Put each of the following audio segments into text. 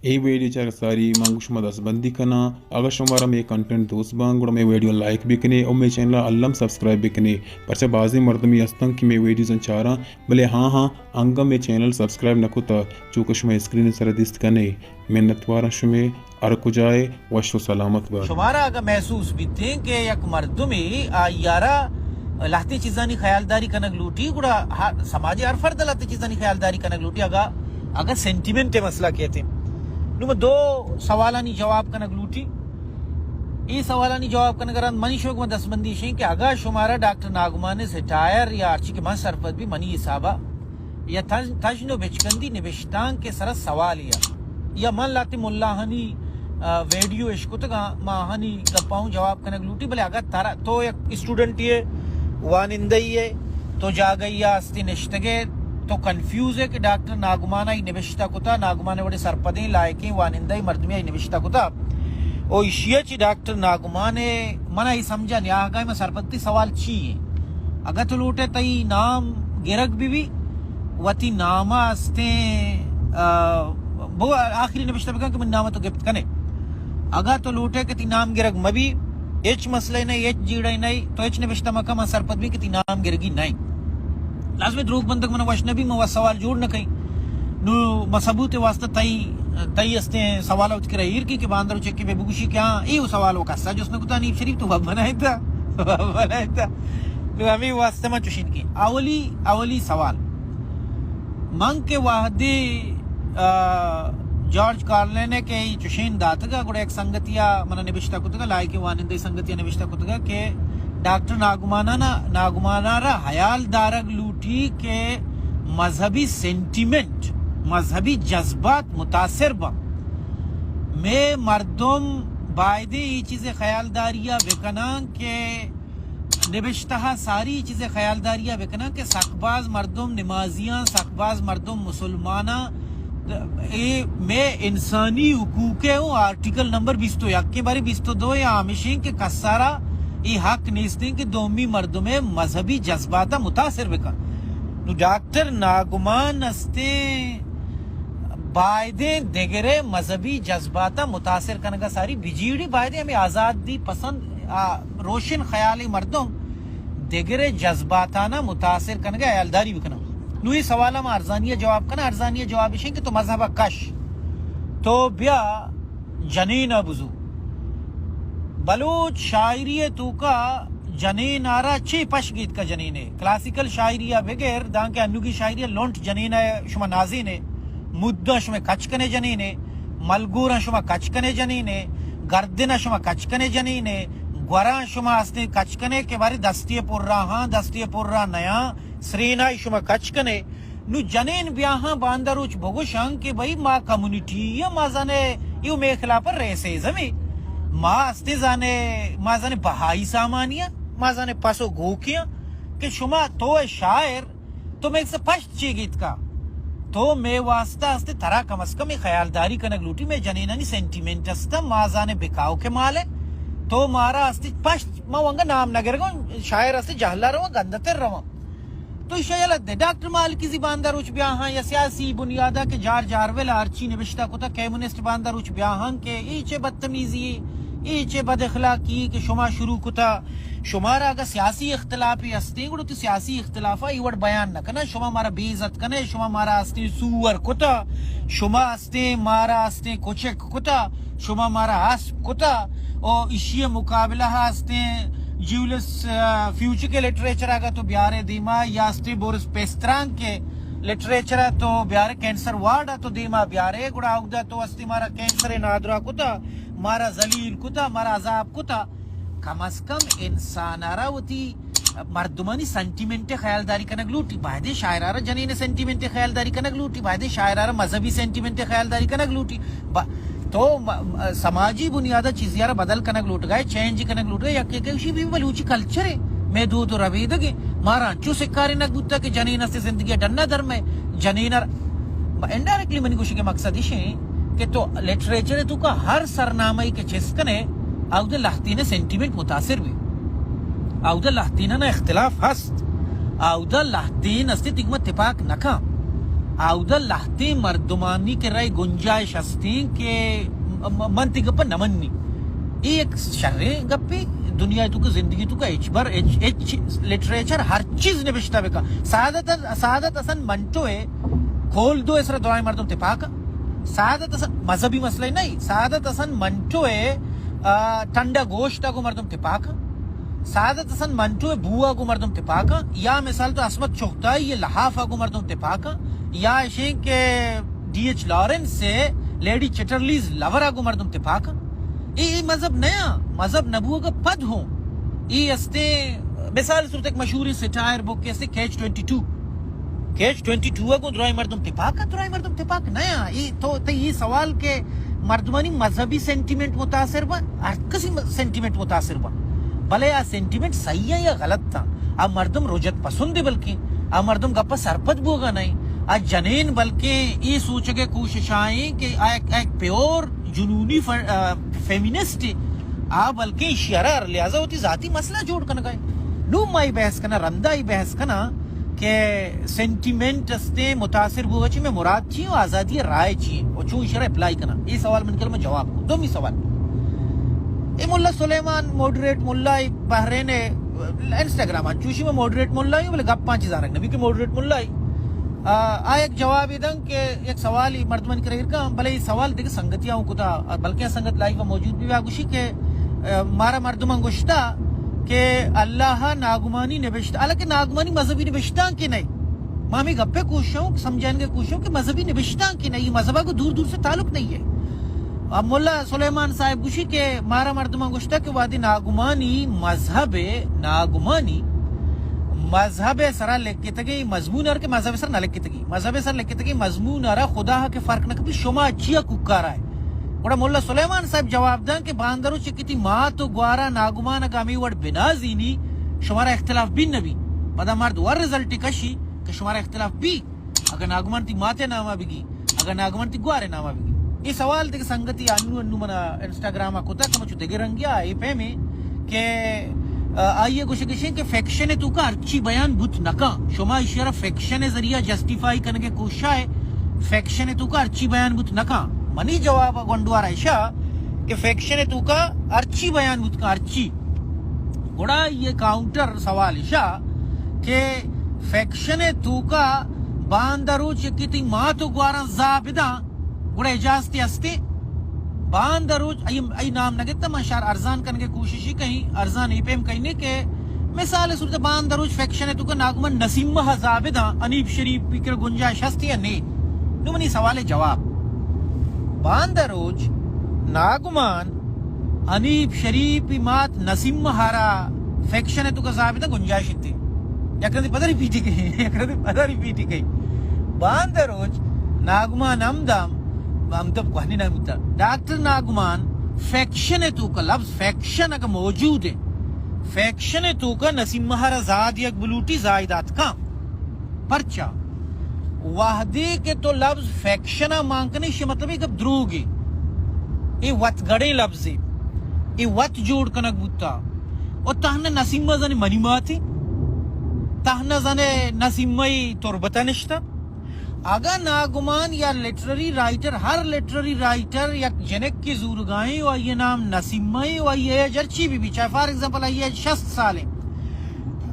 اے ویڈیو چارگ ساری من گوں شما دستبندی کناں۔ اگاں شمارا مئے کنٹینٹ دوست باں، گڑا مئے ویڈیو لائک بکنے اور مئے چینل الم سبسکرائب بکنے، پرچہ بازیں مردمی ہستن کہ مئے ویڈیوزاں چاراں، بلے ہاں ہاں، انگا مئے چینل سبسکرائب نہ کتا، چوکہ شما اسکرین سر دیست کنے۔ منتواراں شمئے، ہر کجائے وش و سلامت بات۔ شمارا اگاں محسوس بیتیں کہ یک مردمے آئی آرا لہتے چیزانی خیالداری کنگ لوٹی، گڑا ہر، سماجی ہر فرد لہتے چیزانی خیالداری کنگ لوٹی، اگاں، اگاں سینٹیمنٹ مسئلہ کہتے۔ نو من دو سوالانی جواب کنگ لوٹی۔ اے سوالانی جواب کنگ رند منی شوق من دستبندی شیں کہ اگاں شمارا ڈاکٹر ناگمان سٹائر یا ہرچی کہ من سرپد بی منی حسابا یا تژ-، تژن و بچکندی نبشتانک کے سرا سوال یا، یا من لہتے ملاہانی، آ، ویڈیو اشکتگاں، ما آہانی گپاں جواب کنگ لوٹی، بلے اگاں ترا، تو یک اسٹوڈنٹے ئے، وانندہ ئے، تو جاگہے آ ہستی نشتگے، تو کنفیوز ئے کہ ڈاکٹر ناگمان آئی نبشتہ کتا، ناگمان وڑے سرپدیں لائقیں وانندہ مردمے آئی نبشتہ کتا۔ او ایشی ء چہ ڈاکٹر ناگمان ء من ء اے سمجھ ء نیاہگ ء من سرپد تئی سوال چی ایں؟ اگاں تو لوٹ ئے تئی نام گرگ بہ بی، وتی نام ء استیں، آ، بو-، آخری نبشتہ بکن کہ من نام ء تو گپت کنے۔ اگاں تو لوٹ ئے کہ تئی نام گرگ مہ بی، ہچ مسئلہ نہ، ہچ جیڑہ نہ، تو ہچ نبشتہ مکن، من سرپد بی کہ تئی نام گرگی نہ۔ لازمی دروگ بندگ من وش نہ بی، من وت سوال جوڑ نہ کئی۔ نو ما ثبوت واسطہ تئی، تئی استیں سوال وت کرا ایر کی کہ باندر چکی بے بگوشی کہ ہاں، اے سوال و کسا جس نہ کتا، حنیف شریف تو باب بنائے تا، باب بنائے تا۔ نو ہمیں واسطہ من چوشین کی۔ اولی، اولی سوال۔ من کہ وہدے، آ، جارج کارلین ء کہ اے چوشین داتگ ء، گڑا یک سنگتی ء من ء نبشتہ کتگ ء، لائکیں وانندہ سنگتی ء نبشتہ کتگ ء کہ ڈاکٹر ناگمانانا، ناگمانارا حیال دارگ لوٹی کہ مذہبی سینٹیمنٹ، مذہبی جذبات متاثر باں۔ مئے مردم بایدیں اے چیزے خیالداری ء بکناں کہ نبشتہ ء ساری چیزے خیالداری ء بکناں کہ سک باز مردم نمازیاں، سک باز مردم مسلماناں۔ اے مئے انسانی حقوق ء اوں آرٹیکل نمبر بیست و یک ء، بارے بیست و دو ء ہمشیں کہ کسارا اے حق نیستیں کہ دومی مردم ء مذہبی جذبات ء متاثر بکن۔ نو ڈاکٹر ناگمان استیں بایدیں دگرے مذہبی جذباتاں متاثر کنگا ساری بجیڑی، بایدیں ہمیں آزادی پسند، آ، روشن خیالی مردم دگرے جذباتانا متاثر کنگا حیالداری بکناں۔ نو اے سوالا ما ارزانی جواب کناں، ارزانی جواب اشیں کہ تو مذہب کش، تو بیا جنین ء بزو۔ بلوچ شاعری ء توکا جنین آرا چے پش گیتکا جنین ء؟ کلاسیکل شاعری ء بگر دانکہ انوگی شاعری ء لونٹ جنین ء شما نازین ء، مدہ شما کچ کنے جنین ء، ملگوراں شما کچ کنے جنین ء، گردن ء شما کچ کنے جنین ء، گوراں شما استیں کچ کنے کہ بارے دستی ء پرا ہاں، دستی ء پرا نیاں، سرینائی شما کچ کنے۔ نو جنین بیاہاں باندا روچ بگوشاں کہ بھئی ما کمیونٹی یا ما زانے ایو مے خلاف ریسزم ہے۔ ما استے زانے، ما زانے بہائی سامانیاں، ما زانے پس و گوکیاں کہ شما تو اے شاعر، تو مے سے پشت چی گیت کا؟ تو مے واسطہ استے ترا کم از کم اے خیالداری کنگ لوٹی، مے جنینانی سینٹیمنٹ استا، ما زانے بکاؤ کے مالے۔ تو مارا استے پشت، ما ونگا نام نگرگوں، شاعر استے جہلا رواں، گندتر رواں۔ تو ایشاں یلہ دے۔ ڈاکٹر مالکزئی باندا روچ بیاہاں یا سیاسی بنیادا کہ جارج آرویل ء ہرچی نبشتہ کتا، کمیونسٹ باندا روچ بیاہاں کہ اے چے بدتمیزی، اے چے بد اخلاقی کہ شما شروع کتا۔ شمارا اگہ سیاسی اختلافے ہستیں، گڑا تو سیاسی اختلافا اے وڑ بیان نہ کنا۔ شما مارا بے عزت کنے، شما مارا ہستیں سور کتا، شما ہستیں مارا ہستیں کچک کتا، شما مارا اسپ کتا۔ او ایشی مقابلہ ہستیں جیولس، آ، فیوچر کے لٹریچر اگا تو بیارے دیما، یا ہستیں بورس پیستران کے لٹریچر تو بیارے، کینسر وارڈ تو دیما بیارے، گڑا اودا تو ہستی مارا کینسر نادرا کتا، مارا ذلیل کتا، مارا عذاب کتا۔ کم از کم انسان را وتی مردمانی سینٹیمنٹ خیالداری کنگ لوٹی، بایدیں شاعرارا جنین سینٹیمنٹ خیالداری کنگ لوٹی، بایدیں شاعرارا مذہبی سینٹیمنٹ خیالداری کنگ لوٹی۔ با-، تو م-، م-، سماجی بنیادا چیزیارا بدل کنگ لوٹگائے، چینج کنگ لوٹگائے، یک یک شی بھی بلوچی کلچر ہے، مے دود و ربیدگ ہے، مارا انچو سکارے نہ بوتا کہ جنین است زندگی ڈنا در میں جنین ار-، انڈائریکٹلی منی گوشی کے مقصد اش ہے کہ تو لٹریچر تو کا ہر سرنامہ کے چست کنے، اود لہتین سینٹیمنٹ متاثر بی۔ اودا لہتینانا اختلاف ہست، اودا لہتین است، تیگ ما تپاک نکاں۔ آودا لہتیں مردمانی کرا گنجائش ہستیں کہ م-، من تئی گپا نہ منی۔ اے یک شریں گپے، دنیا توکا، زندگی توکا ہچ بر ہچ، ہچ لٹریچر ہر چیز نبشتہ بکا۔ سعادت، سعادت حسن منٹو ءِ کھول دو، اسرا درائیں مردم تپاکا۔ سعادت حسن مذہبی مسئلہ نہیں، سعادت حسن منٹو ءِ، آ، ٹنڈا گوشت ءَ گوں مردم تپاکا۔ سعادت حسن منٹو ءِ بو ءَ گوں مردم تپاکا۔ یا مثال تو عصمت چغتائی ءِ لحاف ءَ گوں مردم تپاکا۔ یا اشیں کہ ڈی ایچ لارنس ءِ لیڈی چٹرلیز لور ءَ گوں مردم تپاکا۔ اے، اے مذہب نیا، مذہب نبوگا پد ہوں۔ اے استیں مثال صورت ایک مشہوریں سیٹائر بک استیں catch twenty two. Catch twenty two ءَ گوں درائیں مردم تپاک ءَ، درائیں مردم تپاک نہ آں۔ اے تو، تئی اے سوال کہ مردمانی مذہبی سینٹیمنٹ متاثر باں، ہر کسی م-، سینٹیمنٹ متاثر باں، بلے آ سینٹیمنٹ صحیح آں یا غلط آں؟ آ مردم رجعت پسند ایں، بلکیں آ مردم گپ ءَ سرپد بوگا نہ ایں۔ آ جنین بلکیں اے سوچگ ءِ کوشش ءَ ایں کہ آ یک، آ یک پیور جنونی ف-، آ، فیمینسٹ ایں۔ آ بلکیں ایشی ءَ را ہر لحاظ ءَ وتی ذاتی مسئلہ جوڑ کنگا ایں۔ نوں ما اے بحث کناں، رندا اے بحث کناں کہ سینٹیمنٹ استیں، متاثر بوگا چی، مئے مراد چی ایں، آزادی رائے چی ایں، و چون ایشی ءَ را اپلائی کناں۔ اے سوال من کلمہ جواب کو۔ دومی سوال۔ اے ملا سلیمان ماڈریٹ ملا ایں بحرین ءِ، انسٹاگرام ءَ چوشی میں ماڈریٹ ملا ایں، بلے گپاں چی زانگ نبی کہ ماڈریٹ ملا ایں۔ آ، آ یک جوابے دنت کہ یک سوالے مردمانی کرا ایر کاں، بلے اے سوال دگہ سنگتے ءَ ہوں کتا، بلکیں آ سنگت لائیو ءَ موجود بی، آ گوشی کہ، آ، مارا مردماں گوشتا کہ اللہ ءَ ناگمانی نبشتہ، حالانکہ ناگمانی مذہبی نبشتانکے نہ ایں۔ ما ہمے گپ ءِ کوشش اوں، سمجھائینگ ءِ کوشش اوں کہ مذہبی نبشتانکے نہ ایں، مذہب ءَ گوں دور دور سے تعلق نہ ایں۔ اب ملا سلیمان صاحب گوشی کہ مارا مردماں گوشتا کہ وہدے ناگمانی مذہب ءِ، ناگمانی مذہب ءِ سرا لکھتگیں مضمون ءَ را کہ مذہب ءِ سرا نہ لکھتگی، مذہب ءِ سرا لکھتگیں مضمون ءَ را خدا ءَ کہ فرق نہ کپی، شما چیا کوکارا ئے؟ گڑا ملا سلیمان صاحب جواب دنت کہ باندروچ کہ تئی مات و گوارا ناگمان اگاں ہمے وڑ بنازینی، شمارا اختلاف بی نہ بی۔ پدا مرد ور رزلٹ کشی کہ شمارا اختلاف بی۔ اگاں ناگمان تئی مات ءِ نام ءَ بگی، اگاں ناگمان تئی گوار ءِ نام ءَ بگی۔ اے سوال دگہ سنگتے انو، انو منا انسٹاگرام ءَ کتا کہ مچو دگہ رنگے ءَ اے پیمیں کہ، آ، آئی ءِ گوشگ اش ایں کہ فکشن ءِ توکا ہرچی بیان بوت نہ کن۔ شما ایشی ءَ را فکشن ءِ ذریعہ جسٹیفائی کنگ ءِ کوشش ءَ ئے، فکشن ءِ توکا ہرچی بیان بوت نہ کن۔ منی جواب ءَ گونڈوار ءَ اشا کہ فکشن ءِ توکا ہرچی بیان بوت کن، ہرچی۔ گڑا یہ کاؤنٹر سوال اشا کہ فکشن ءِ توکا باندا روچ یکے تئی مات و گواراں زاہ بداں، گڑا اجازتے ہستے؟ باندا روچ ای، ای نام نہ گتا، من شار ارزان کنگے کوششی کہیں، ارزان ای پیم کہینے کہ مثال صورت باندا روچ فکشن ءِ توکا ناگمان نسیمہ ءَ زاہ بداں، حنیف شریف ءِ کرا گنجائش ہستے یا نے؟ نو منی سوال ءِ جواب۔ باندا روچ ناگمان حنیف شریف ءِ مات نسیمہ ءَ را فکشن ءِ توکا زاہ بداں گنجائش انت۔ یک رندے پدا ریپیٹ کئی، یک رندے پدا ریپیٹ کئی۔ باندا روچ ناگمان ہمدم، ہمدم کوہنی نام بوتا۔ ڈاکٹر ناگمان فکشن ءِ توکا، لفظ فکشن اگہ موجود ہے، فکشن ءِ توکا نسیمہ ءَ را زاہ دیگ بلوٹی، زاہ دات کن۔ پرچا؟ وہدے کہ تو لفظ فکشن ءَ مان کنے، ایشی مطلب اے گپ دروگے۔ اے وت گڑیں لفظے۔ اے وت جوڑ کنگ بوتا۔ و تہنا نسیمہ زانے منی ماتے۔ تہنا زانے نسیمہ ای تربت ءَ نشتہ۔ اگاں ناگمان یا لٹرری رائٹر، ہر لٹرری رائٹر یک جنک کے زورگائیں و آئی نام نسیمہ ایں و آئی ایج ہرچی بھی بھی، چاہے فار ایگزامپل آئی ایج شست سال ایں،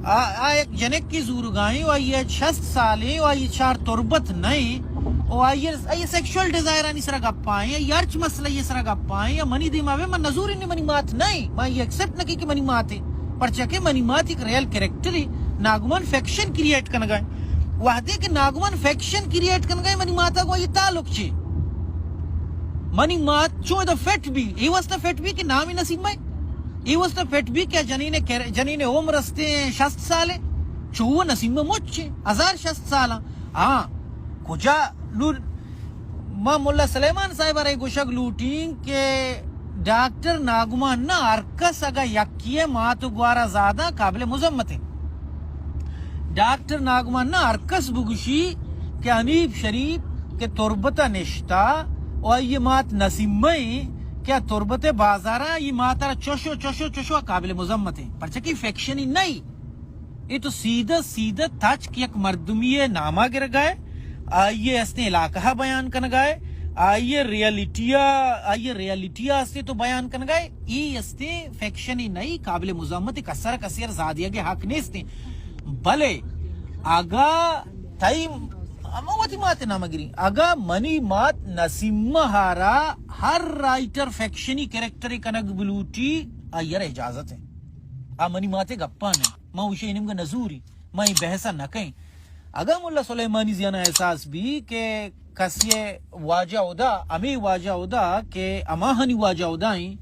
آ، آ یک جنک کے زورگائیں و آئی ایج شست سال ایں و آئی چار تربت نہ ایں و آئی، آئی سیکشوئل ڈیزائرانی سرا گپائیں، آئی ہرچ مسئلہ یہ سرا گپائیں، یا منی دیما بے من نزوریں، منی مات نہ ایں، من یہ ایکسپٹ نہ کی کہ منی مات ایں، پرچہ کہ منی مات یک ریئل کریکٹر ایں، ناگمان فکشن کریئیٹ کنگا ایں۔ وہدے کہ ناگمان فکشن کریئیٹ کنگا ایں، منی ماتا گوں آئی تعلق چے؟ منی مات چون ادا فٹ بی؟ اے واسطہ فٹ بی کہ نامی نسیمہ ایں؟ اے واسطہ فٹ بی کہ جنین کر-، جنین عمر استیں شست سال ایں؟ چو نسیمہ مچ ایں، ہزار شست سال آں۔ ہاں، کجا نور ما ملا سلیمان صاحب ءَ را گوشگ لوٹیں کہ ڈاکٹر ناگمان نہ، ہر کس اگاں یکی ءِ مات و گوارا زاہ داں قابل مذمت ایں۔ ڈاکٹر ناگمان نہ، ہر کس بگوشی کہ حنیف شریف کہ تربت ءَ نشتہ و آئی مات نسیمہ ایں کہ آ تربت ءِ بازاراں آئی مات ءَ را چشو چشو چشو قابل مذمت ایں، پرچہ کہ فکشنی نہ ایں۔ اے تو سیدھا سیدھا تچک یک مردمی ءِ ناما گرگا ئے، آئی ءِ استیں علاقہ ءَ بیان کنگا ئے، آئی ءِ ریئلٹی ءَ، آئی ءِ ریئلٹی ءَ استیں تو بیان کنگا ئے، اے استیں فکشن ءَ نہ ایں، قابل مذمت ایں، کسر کسے ءَ را زاہ دیگ ءِ حق نیستیں۔ بلے اگاں تئی، ہما وتی مات ءِ نام ءَ گریں، اگاں منی مات نسیمہ ءَ را ہر رائٹر فکشنی کریکٹرے کنگ بلوٹی، آئی ءَ را اجازت ایں۔ آ منی مات ءِ گپاں ایں، من ایشی ءِ نیمگ ءَ نزوری، من اے بحث ءَ نہ کئیں۔ اگاں ملا سلیمانی زیان ءَ احساس بی کہ کسے ءِ واجہ ہدا، ہمے واجہ ہدا کہ ہماہانی واجہ ہدا ایں،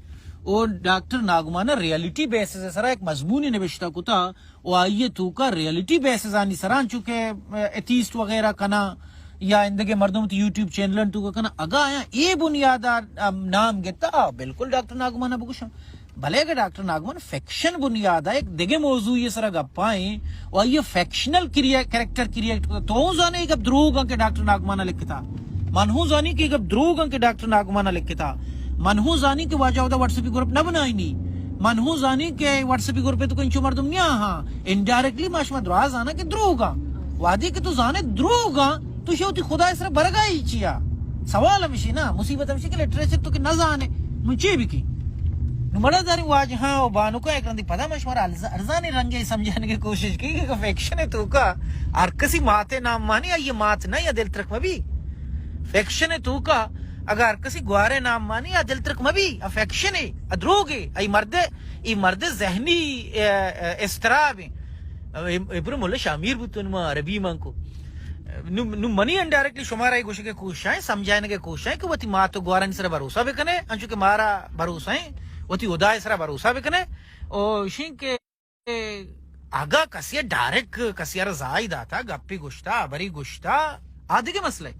او ڈاکٹر ناگمان ءَ ریئلٹی بیسز ءِ سرا یک مضمونے نبشتہ کتا، و آئی ءِ توکا ریئلٹی بیسزانی سرا انچو کہ ایتھیسٹ وغیرہ کناں یا اندگہ مردم وتی یوٹیوب چینلانی توکا کناں، اگاں آیاں اے بنیاد ءَ نام گتا، آ، بالکل ڈاکٹر ناگمان ءَ بگوشاں۔ بلے اگہ ڈاکٹر ناگمان فکشن بنیاد ءَ یک دگہ موضوعی سرا گپا ایں و آئی ءَ فکشنل کریا-، کریکٹر کریٹ کتا، تو ہوں زانے اے گپ دروگ اں کہ ڈاکٹر ناگمان ءَ لکھتا۔ من ہوں زانی کہ اے گپ دروگ اں کہ ڈاکٹر ناگمان ءَ لکھتا۔ من ہوں زانی کہ واجہ ہدا واٹس ایپ گروپ نہ بنائینی۔ من ہوں زانی کہ واٹس ایپ گروپ ءِ توکا انچو مردم نیاہاں۔ انڈائریکٹلی ما شما دراہ زاناں کہ دروگ اں۔ وہدے کہ تو زانے دروگ اں، تو شے وتی خدا ءِ سرا برگا ئے چیا؟ سوال ہمیشی نا، مصیبت ہمیشی کہ لٹریچر تو کہ نہ زانے، نوں چے بکی؟ نوں مڑا داریں واجہاں و بانکاں یک رندے پدا من شمارا ارز-، ارزانیں رنگے سمجھانے کی کوشش کی کہ فکشن ءِ توکا ہر کسی مات ءِ نام مانی، آئی ءِ مات نہ یا دل ترک مبی۔ فکشن ءِ توکا اگاں ہر کسی گوارے نام مانی، آ دل ترک مبی، آ فکشن ایں، آ دروگ ایں، آئی مرد ءِ، ای مرد ءِ ذہنی، ا، ا، اضطراب ایں۔ اے، اے برو ملا شامیر بوت، نوں ما عربی مان کو۔ نوں، نوں منی انڈائریکٹلی شمارا اے گوشگ ءِ کوشش ایں، سمجھائینگ ءِ کوشش ایں کہ وتی مات و گوارانی سرا بھروسہ بکنے، انچو کہ مارا بھروسہ ایں، وتی ہدا ءِ سرا بھروسہ بکنے۔ او شین کہ اگاں کسے ءَ ڈائریکٹ کسے ءَ را زاہی داتا، گپے گوشتا، ہبرے گوشتا، آ دگہ مسئلہ ایں۔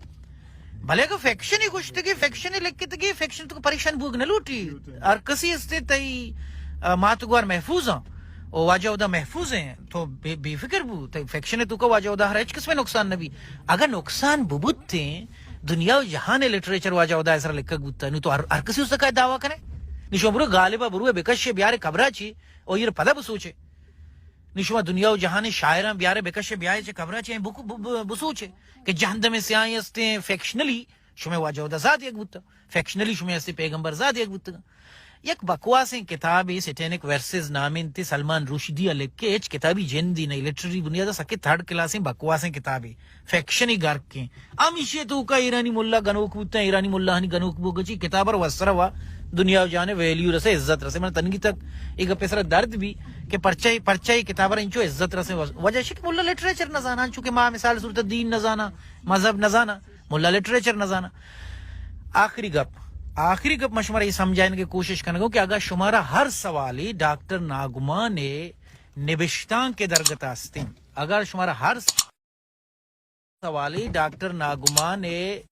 بلے اگاں فکشنے گوشتگی، فکشنے لکھتگی، فکشن ءِ توکا پریشان بوگ نہ لوٹی۔ ہر کسی استے تئی، آ، مات گوار محفوظ اں، او واجہ ہدا محفوظ ایں، تو بے، بے فکر بو، تئی فکشن ءِ توکا واجہ ہدا ءَ را ہچ قسمے نقصان نبی۔ اگاں نقصان ببوتیں، دنیا و جہان ءِ لٹریچر واجہ ہدا ءِ سرا لکھگ بوتا، نوں تو ہر، ہر کسی استا کائے دعویٰ کنے؟ نوں شما برو غالب ءَ برو بکشے بیارے قبرا چی، او ایر پدا بسوچے۔ نوں شما دنیا و جہان ءِ شاعراں بیارے بکشے بیائے چہ قبرا چی، بکو-، ب-، ب-، بسوچے کہ جہندم ءِ سیاہیں استیں فکشنلی شمئے واجہ ہدا زاہ دیگ بوتا، فکشنلی شمئے استیں پیغمبر زاہ دیگ بوتگاں۔ یک بکواسیں کتابے سیٹینک ورسز نامیں، سلمان رشدی ءَ لکھے، ہچ کتابی جندی نہ ایں، لٹریری بنیاد ءَ سکیں تھرڈ کلاسیں بکواسیں کتابے، فکشنی گرکیں۔ ہمیشی ءِ توکا ایرانی ملا گنوک بوتاں، ایرانی ملاہانی گنوک بوگ ءَ چی کتاب ءَ را وسرا وا دنیا و جہان ءَ ویلیو رسے، عزت رسے۔ من تنگی تک اے گپ ءِ سرا درد بی کہ پرچہ، پرچہ اے کتاب ءَ را انچو عزت رسے۔ وجہ ایش کہ ملا لٹریچر نہ زاناں، چونکہ ما مثال صورت دین نہ زاناں، مذہب نہ زاناں، ملا لٹریچر نہ زاناں۔ آخری گپ، آخری گپ من شمارا اے سمجھائینگ ءِ کوشش کنگوں کہ اگاں شمارا ہر سوالے ڈاکٹر ناگمان ءِ نبشتانک ءِ درگت ءَ استیں، اگاں شمارا ہر سوالے ڈاکٹر ناگمان ءِ